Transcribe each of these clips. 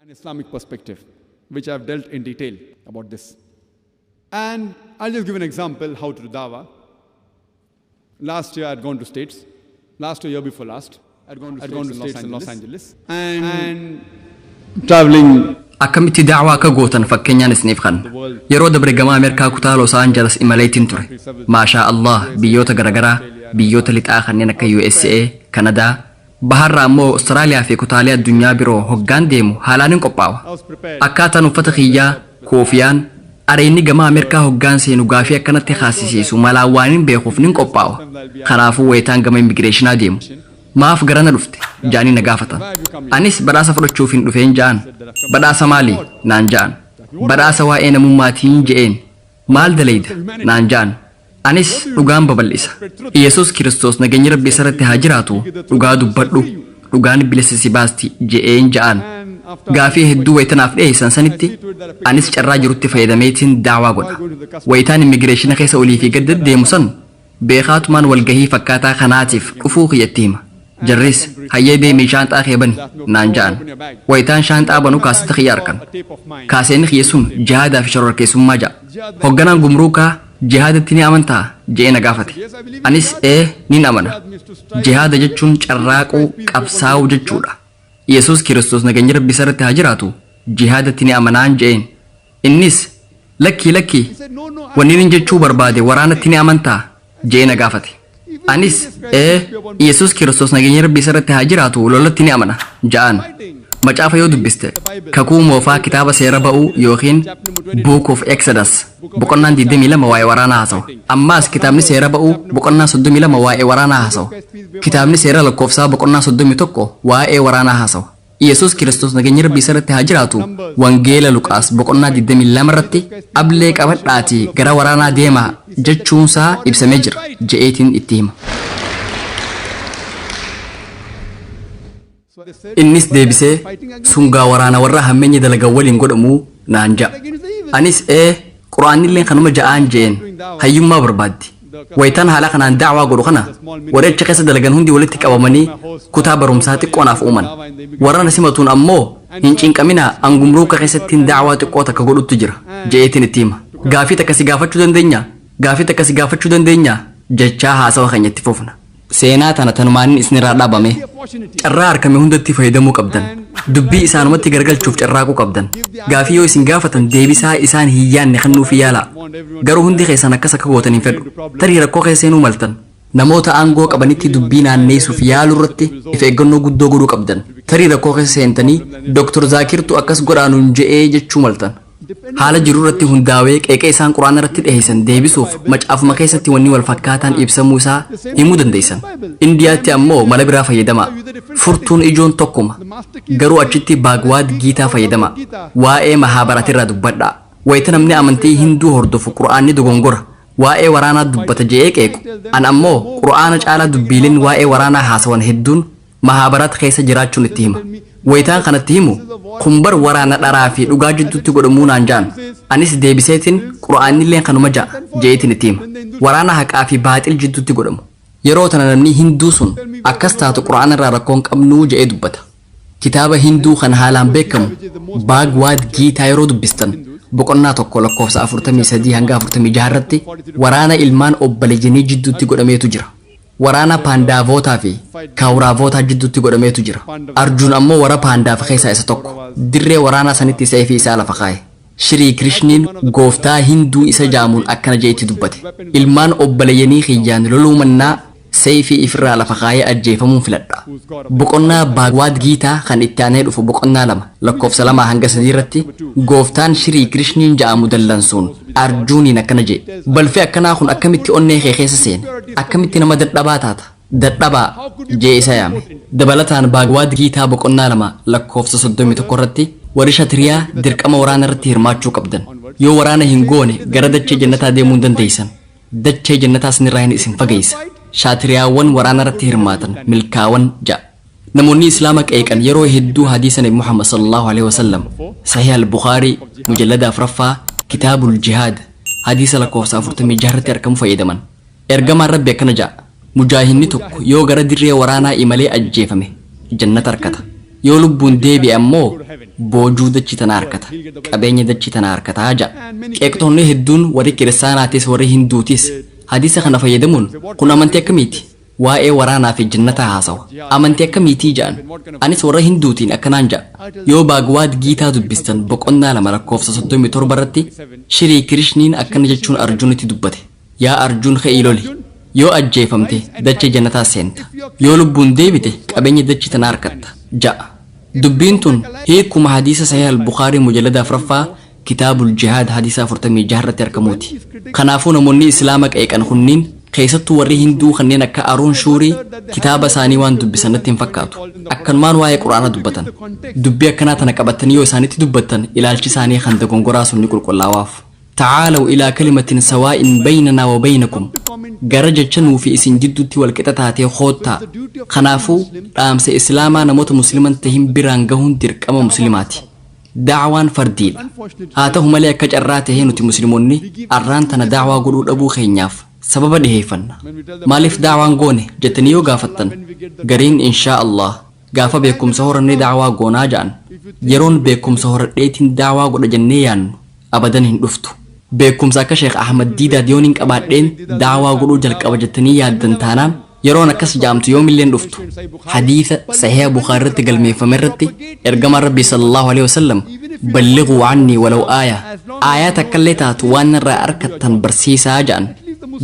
An Islamic perspective, which I've dealt in detail about this. And I'll just give an example how to do dawah. Last year I'd gone to States. Last year, year before last, I'd gone to States, in Los Angeles. And traveling Akkamitti daawaa akka gootan fakkeenyaan isiniif kanna. Yeroo dabre gama Ameerikaa kutaa Los Angeles imaleetiin ture. Maashaa Allah, biyyoota garagaraa, biyyoota lixaa kanneen akka USA, Kanadaa, baharraa ammoo Austraaliyaa fi kutaalee addunyaa biroo hoggaan deemu haalaan hin qophaawa. I was prepared. Akkaataan uffata kiyyaa, koofiyaan, areeyni gama Ameerikaa hoggaan seenu gaafii akkanatti haasisiisu malaan waan hin beekuuf nin qophaawa. Kanaafuu wayitaan gama immigireeshinaa deemu, "Maaf garana dhufte?" ja'anii na gaafatan. Anis badhaasa fudhachuuf hin dhufeen ja'an. "Badhaasa maali?" naan ja'an. "Badhaasa waa'ee namummaatiin" je'een. "Maal dalayda?" naan ja'an. Anis dhugaan babal'isa. Yesus Kiristoos, nageenyi Rabbi isarratti haa jiraatu, "Dhugaa dubbadhu, dhugaan bilisa si baasti" je'een ja'an. Gaafii hedduu wayitanaaf dhiyeessan sanitti anis carraa jirutti fayyadameetiin daawaa godha. Wayitaan immigireeshina keessa olii fi gad deddeemu san beekaatumaan walgahii fakkaataa kanaatiif dhufuu kiyyatti hima. Jarris, "Hayyee, deemii shaanxaa kee bani" naan ja'an. Wayitaan shaanxaa banu kaasetta kiyya arkan. Kaaseenni kiyya sun jihaadaa fi shororkeessummaa ja'a. Hoogganaan gumruukaa, "Jihaadatti ni amantaa?" je'ee na gaafate. Anis, "Ee, nin amana. Jihaada jechuun carraaquu, qabsaa'uu jechuudha. Yesus Kiristoos, nageenya Rabbi isarratti haa jiraatu, jihaadatti ni amanaan" je'een. Innis, "Lakkii, lakkii, wanni inni jechuu barbaade waraanatti ni amantaa?" je'ee na gaafate. Anis, "Ee, Yesus Kiristoos, nageenya Rabbi isarratti haa jiraatu, lolatti ni amana" ja'an. Macaafa yoo dubbiste, Kakuu Moofaa, kitaaba Seera Ba'uu yookiin Book of Exodus boqonnaan 22 waa'ee waraanaa haasawa. Ammaas kitaabni Seera Ba'uu boqonnaa 32 waa'ee waraanaa haasawa. Kitaabni Seera Lakkoofsaa boqonnaa 31 waa'ee waraanaa haasawa. Yesus Kiristoos, nageenya Rabbi isarratti haa jiraatu, Wangeela Luqaas boqonnaa 22 irratti "Ablee qabadhaatii gara waraanaa deemaa" jechuunsaa ibsamee jira je'eetiin itti hima. Innis deebisee, "Sungaa waraana warra hammeenya dalagan waliin godhamuu" naan ja'a. Anis, "Ee, Quraanillee kanuma ja'aan" je'een. Hayyummaa barbaaddi. Wayitaan haala kanaan da'waa godhu kana warri achi keessa dalagan hundi walitti qabamanii kutaa barumsaa xiqqoo naaf uuman. Warra na simatuun ammoo, "Hin cinqaminaa, an gumruuka keessattiin da'waa xiqqoo takka godhutti jira" je'eetiin itti hima. "Gaafii takka si gaafachuu dandeenya? Gaafii takka si gaafachuu dandeenya?" jechaa haasawa keenya itti fufna. Seenaa tana tanumaan isinirraa dhaabame. Carraa harkame hundatti fayyadamuu qabdan. Dubbii isaanumatti gargalchuuf carraaquu qabdan. Gaafii yoo isin gaafatan deebisaa isaan hin yaanne kennuuf yaalaa. Garuu hundi keessan akkas akka gootan hin fedhu. Tarii rakkoo keessa seenuu maltan. Namoota aangoo qabanitti dubbii naanneessuuf yaaluu irratti if eeggannoo guddoo godhuu qabdan. Tarii rakkoo keessa seentanii "Dooktor Zaakirtu akkas godhaanuun je'ee" jechuu maltan. Haala jiru irratti hundaa'ee qeeqa isaan Quraana irratti dhiheessan deebisuuf macaafuma keessatti wanni wal fakkaataan ibsamuu isaa himuu dandeessan. Indiyaatti ammoo mala biraa fayyadamaa. Furtuun ijoon tokkuma. Garuu achitti Baagwaad Giitaa fayyadamaa. Waa'ee Mahaabaratirraa dubbadhaa. Wayita namni amantii Hinduu hordofu "Quraanni dogongora, waa'ee waraanaa dubbata" je'ee qeequ, an ammoo Quraana caalaa dubbiileen waa'ee waraanaa haasawan hedduun Mahaabarat keessa jiraachuun itti hima. Wayitaan kanatti himu, "Kun bar waraana dharaa fi dhugaa jidduutti godhamuu" naan ja'an. Anis deebiseetiin, "Qura'aanillee kanuma ja'a" je'eetiin itti hima. Waraana haqaa fi baaxil jidduutti godhamu. Yeroo tana namni Hinduu sun, "Akkas taatu Qura'aana irraa rakkoon qabnuu" je'ee dubbata. Kitaaba Hinduu kan haalaan beekamu Baagwaad Giitaa yeroo dubbistan, boqonnaa 1 lakkoofsa 43 hanga 46 irratti waraana ilmaan obboleeyyanii jidduutti godhameetu jira. Waraana Paandaavootaa fi Kaawuraavootaa jidduutti godhameetu jira. Arjuun ammoo warra Paandaaf keessaa isa tokko. Dirree waraanaa sanitti seefii isaa lafa kaa'e. Shirii Kirishniin gooftaa Hinduu isa jaamuun akkana jeetti dubbate: "Ilmaan obboleeyyanii kiyyaan loluu mannaa seefii ifirraa lafa kaayee ajjeefamuun filadha." Boqonnaa Baagwaad Giitaa kan itti aanee dhufu boqonnaa 2 lakkoofsa 2 hanga 3 irratti gooftaan Shirii Kirishniin ja'amu dallansuun Arjuuniin akkana jee: "Balfi akkanaa kun akkamitti onnee kee keessa seene? Akkamitti nama dadhabaa taata? Dadhabaa" jee isa yaame. Dabalataan Baagwaad Giitaa boqonnaa 2 lakkoofsa 31 irratti warri Shatiriyaa dirqama waraana irratti hirmaachuu qabdan. Yoo waraana hin goone gara dachee jannataa deemuu hin dandeessan. Dachee jannataa sinirraa hin isin fageessa. Shaatiriyaawwan waraana irratti hirmaatan milkaawan ja'a. Namoonni Islaama qeeqan yeroo hedduu hadiisa Nabi Muhammad sallallahu alaihi wasallam, Sahih al-Bukhaarii, mujallada 4ffaa, Kitaabul Jihaad, hadiisa lakkoofsa 46 irratti argamu fayyadaman. Ergamaan Rabbi akkana ja'a: "Mujaahinni tokko yoo gara dirree waraanaa imalee ajjeefame jannata argata." Yoo lubbuun deebi'e ammoo boojuu dachii tana harkata, qabeenya dachii tana harkataa ja'a. Qeeqxoonni hedduun, warri kiristaanaatis warri hinduutis, hadiisa kana fayyadamuun, "Kun amantii akkamiiti? Waa'ee waraanaa fi jannataa haasawa, amantii akkamiitii?" ja'an. Anis warra hinduutiin akkanaan ja'a: yoo Baagwaad Giitaa dubbistan, boqonnaa 2 lakkoofsa 37 irratti Shirii Kirishniin akkana jechuun Arjunitti dubbate: "Yaa Arjun, ka'ii loli. Yoo ajjeefamte dachee jannataa seenta, yoo lubbuun deebite qabeenya dachii tana harkatta" ja'a. Dubbiin tun hiikuma hadiisa Sahih al-Bukaarii mujallada 4ffaa, Kitaabul Jihaad, hadiisa 46 irratti argamuuti. Kanaafuu namoonni Islaama qeeqan kunniin, keessattuu warri Hinduu kanneen akka Aruun Shuurii, kitaaba isaanii waan dubbisan natti hin fakkaatu. Akkanumaan waa'ee Quraana dubbatan. Dubbii akkanaa tana qabatanii yoo isaanitti dubbattan, ilaalchi isaanii kan dogongoraa sun ni qulqullaawaaf. "تعالوا إلى كلمة سواء بيننا وبينكم", gara jecha nuu fi isin jidduutti walqixa taatee koottaa. Kanaafuu dhaamsa Islaamaa namoota Musliman tahin biraan gahuun dirqama Muslimaati. Daawaan fardiidha. Haa ta'u malee, akka carraa tahee nuti Musliimoonni arraan tana daawaa godhuu dhabuu keenyaaf sababa dhiheeffanna. "Maaliif daawaan goone?" jettanii yoo gaafattan, gariin "Inshaa Allah, gaafa beekumsa horannee daawaa goonaa" ja'an. Yeroon beekumsa horadheetiin daawaa godha jennee yaannu abadan hin dhuftu. Beekumsa akka Sheekh Ahmad Diidaat yoon hin qabaadheen daawaa godhuu jalqaba jettanii yaaddan taanaan, yeroon akkas jaamtu yoomillee hin dhuftu. Hadiisa Sahiha Bukhari irratti galmeeffame irratti ergamaan Rabbii sallallahu alaihi wasallam, "بلغوا عني ولو آية", aayaa takkallee taatu waan irraa argattan barsiisaa ja'an.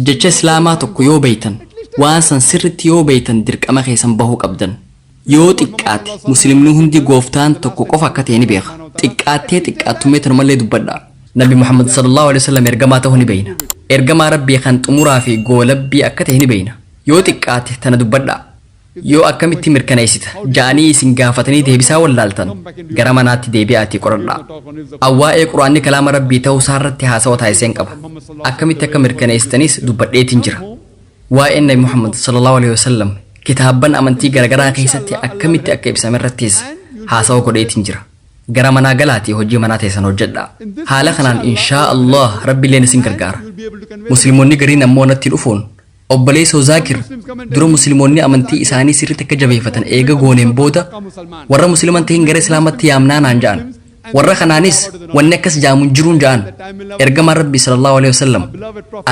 Jecha Islaamaa tokko yoo beeytan, waan san sirritti yoo beeytan, dirqama keessan bahuu qabdan. Yoo xiqqaate Muslimni hundi Gooftaan tokko qofa akka ta'e ni beeka. Xiqqaattee xiqqaattumee tanumallee dubbadha. Nabi Muhammad sallallahu alaihi wasallam ergamaa ta'uu ni beeyna. Ergamaa Rabbii kan xumuraa fi goolabbii akka ta'e ni beeyna. Yoo xiqqaate tana dubbadha. Yoo "Akkamitti mirkaneessita?" ja'anii isin gaafatanii deebisaa wallaaltan, gara manaatti deebi'aatii qoradhaa. Awwaa'ee Quraanni kalaama Rabbii ta'uu isaarratti haasawa taasiseen qaba. Akkamitti akka mirkaneessitanis dubbadheetiin jira. Waa'een Nabi Muhammad sallallahu alaihi wasallam kitaabban amantii garaagaraa keessatti akkamitti akka ibsame irrattis haasawa godheetiin jira. Gara manaa galaatii hojii manaa teessan hojjedha. Haala kanaan inshaa Allah Rabbiilleen isin gargaara. Musliimoonni gariin ammoo natti dhufuun, "Obboleessoo Zaakir, dura Musliimoonni amantii isaanii sirriitti akka jabeeffatan eega gooneen booda warra Musliiman ta'in gara Islaamatti yaamnaa" naan ja'an. Warra kanaanis wanni akkas jaamuun jiruun ja'an. Ergamaan Rabbii sallallahu alaihi wasallam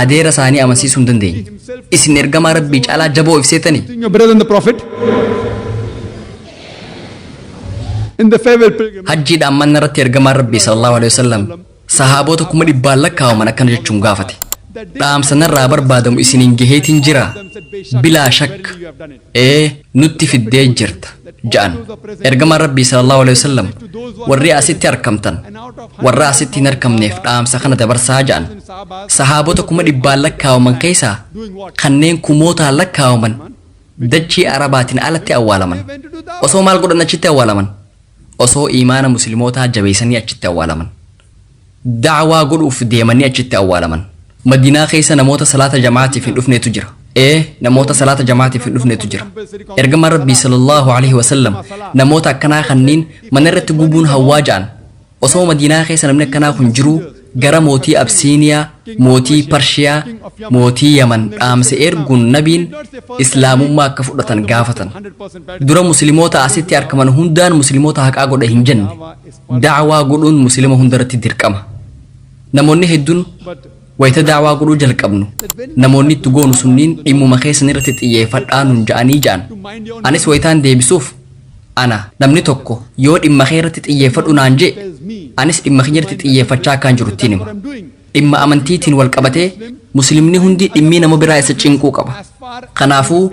adeera isaanii amansiisuu hin dandeenye. Isin ergamaa Rabbii caalaa jaboo ibseetanii? You're better than the Prophet. In the farewell pilgrimage, Hajjiidhaan manna irratti ergamaan Rabbii sallallahu alaihi wasallam sahaabota 100,000 lakkaawaman akkana jechuun gaafate: "Dhaamsa narraa barbaadamu isiniin gaheetiin jira?" "Bilaa shakka, ee, nutti fiddee jirta" ja'an. Ergamaan Rabbii sallallahu alaihi wasallam, "Warri asitti argamtan warra asitti hin argamneef dhaamsa kana dabarsaa" ja'an. Sahaabota 100,000 lakkaawaman keessaa kanneen kumootaan lakkaawaman dachii Arabaatiin alatti awwaalaman. Osoo maal godhan achitti awwaalaman? Osoo imaana Muslimootaa jabeessanii achitti awwaalaman. Da'waa godhuuf deemanii achitti awwaalaman. Madiinaa keessa namoota salaata jamaatiif hin dhufneetu jira. Ee, namoota salaata jamaatiif hin dhufneetu jira. Ergamaan Rabbii sallallahu alaihi wasallam namoota akkanaa kanneen mana irratti gubuun hawwaa ja'an. Osoo Madiinaa keessa namni akkanaa kun jiruu, gara mootii Absiiniyaa, mootii Parshiyaa, mootii Yaman dhaamsa erguun nabiin Islaamummaa akka fudhatan gaafatan. Dura Musliimoota asitti argaman hundaan Musliimoota haqaa godha hin jenne. Da'waa godhuun Musliima hundarratti dirqama. Namoonni hedduun wayita da'waa godhuu jalqabnu, namoonni itti goonu sunniin "Dhimmuma keessan irratti xiyyeeffadhaa" nun ja'anii ja'an. Anis wayitaan deebisuuf, ana namni tokko yoo "Dhimma kee irratti xiyyeeffadhu" naan jee, anis dhimma kiyya irratti xiyyeeffachaa akkaan jiru ittiin hima. Dhimma amantiitiin wal qabatee Muslimni hundi dhimmi nama biraa isa cinquu qaba. Kanaafuu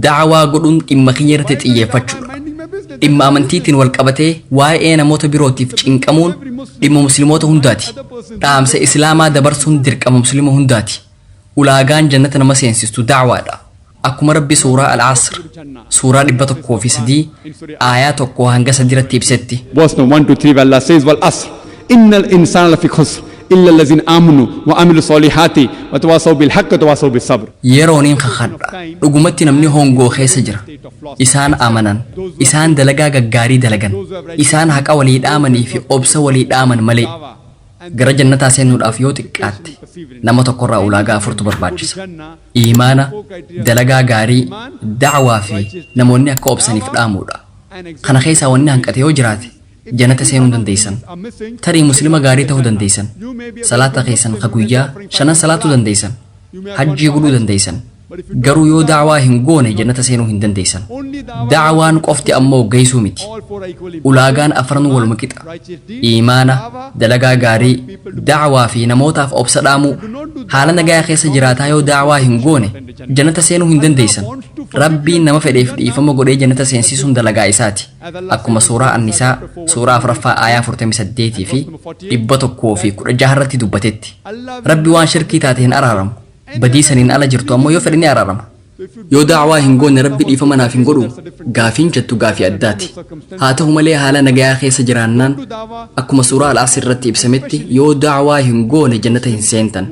da'waa godhuun dhimma kiyya irratti xiyyeeffachuudha. Dhimma amantiitiin wal qabatee waa'ee namoota birootiif cinqamuun dhimma Musliimoota hundaati. Dhaamsa Islaamaa dabarsuun dirqama Musliima hundaati. Ulaagaan jannata nama seensistu da'waadha. Akkuma Rabbi suuraa Al-Asr, suuraa 103, aayaa 1 hanga 3 irratti ibsetti. Verse number 1 to 3, where Allah says, "والعصر، إن الإنسان لفي خسر إلا الذين آمنوا وعملوا الصالحات وتواصوا بالحق وتواصوا بالصبر." Yerooniin kakadha. Dhugumatti namni hongoo keessa jira. Isaan amanan, isaan dalagaa gaggaarii dalagan, isaan haqa walii dhaamanii fi obsa walii dhaaman malee. Gara jannataa seenuudhaaf yoo xiqqaatte nama tokkorraa ulaagaa afurtu barbaachisa. Iimaana, dalagaa gaarii, da'waa fi namoonni akka obsaniif dhaamuudha. Kana keessaa wanni hanqate yoo jiraate jannata seenuu hin dandeessan. Tarii Muslima gaarii ta'uu dandeessan. Salaata keessan ka guyyaa shanan salaatuu dandeessan. Hajjii godhuu dandeessan. Garuu yoo da'waa hin goone jannata seenuu hin dandeessan. Da'waan qofti ammoo geessuu miti. Ulaagaan afranuu waluma qixa. Iimaana, dalagaa gaarii, da'waa fi namootaaf obsa dhaamuu. Haala nagaa keessa jiraataa yoo da'waa hin goone jannata seenuu hin dandeessan. Rabbiin nama fedheef dhiifama godhee jannata seensisuun dalagaa isaati. Akkuma Suuraa Annisaa suuraa 4ffaa aayaa 48 fi 116 irratti dubbatetti. Rabbi waan shirkii taate hin araaramu. Badii saniin ala jirtu ammoo yoo fedhe ni araarama. Yoo da'waa hin goone Rabbi dhiifama naaf hin godhu gaafiin jettu gaafii addaati. Haa ta'u malee haala nagayaa keessa jiraannaan akkuma Suuraa Al-Asr irratti ibsametti yoo da'waa hin goone jannata hin seentan.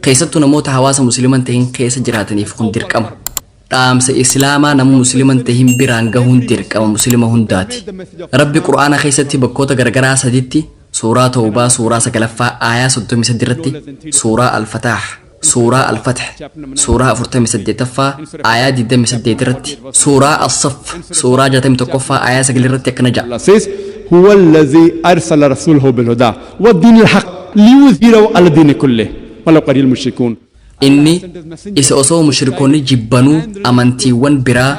Keessattuu namoota hawaasa Muslima hin tahin keessa jiraataniif kun dirqama. Dhaamsa Islaamaa nama Muslima hin tahin biraan gahuun dirqama Muslima hundaati. Rabbi Qur'aana keessatti bakkoota garagaraa saditti, Suuraa Tawbaa suuraa 9ffaa aayaa 33 irratti, Suuraa Al-Fataah, Suuraa Al-Fath, suuraa 48ffaa aayaa 28 irratti, Suuraa As-Saff, suuraa 61ffaa aayaa 9 irratti akkana ja'a. Allah says, Huwa alladhii arsala rasuulahu bil-hudaa wa-diinil haqq liyuzhirahu ala diini kullih walaw karihal mushrikuun. Inni isa osoo mushrikoonni jibbanuu amantiiwwan biraa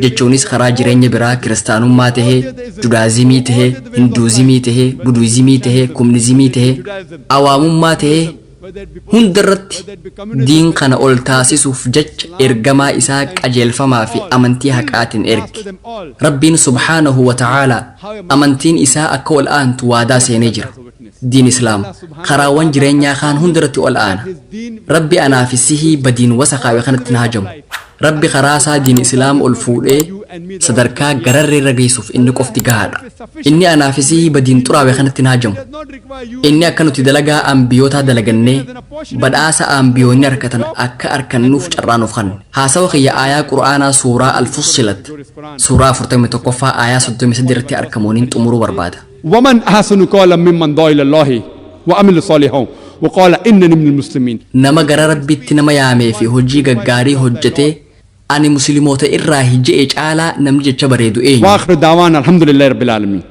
jechuunis karaa jireenya biraa kiristaanummaa tahee, Judaazimii tahee, Hinduuzimii tahee, Buduuzimii tahee, Kumnizimii tahee, awaamummaa tahee hunda irratti diin kana ol taasisuuf jecha ergamaa isaa qajeelfamaa fi amantii haqaatiin erge. Rabbiin subhaanahu wa ta'aalaa amantiin isaa akka ol aantu waadaa seenee jira. Diin Islaam karaawwan jireenyaa kaan hunda irratti ol aana. Rabbi anaa fi sihii badiin wasakaawe kanatti hin hajamu. Rabbi karaa isaa diin Islaam ol fuudhee sadarkaa gararree irra geessuuf inni qofti gahaadha. Inni anaa fi sihii badiin xuraawe kanatti hin hajamu. Inni akka nuti dalagaa ambiyootaa dalagannee badhaasa ambiyoonni argatan akka arkannuuf carraa nuuf kanne. Haasawa kiyya aayaa Qur'aanaa Suuraa Al-Fussilat suuraa 41ffaa aayaa 33 irratti arkamuuniin xumuruu barbaada. Waman ahsanu qawlan mimman da'a ila Allahi wa amila salihan wa qala innani minal muslimiin. Nama gara Rabbiitti nama yaamee fi hojii gaggaarii hojjatee ani muslimoota irraahi je'e caalaa namni jecha bareedu eenyu? Wa akhiru da'waana alhamdulillahi rabbil aalamiin.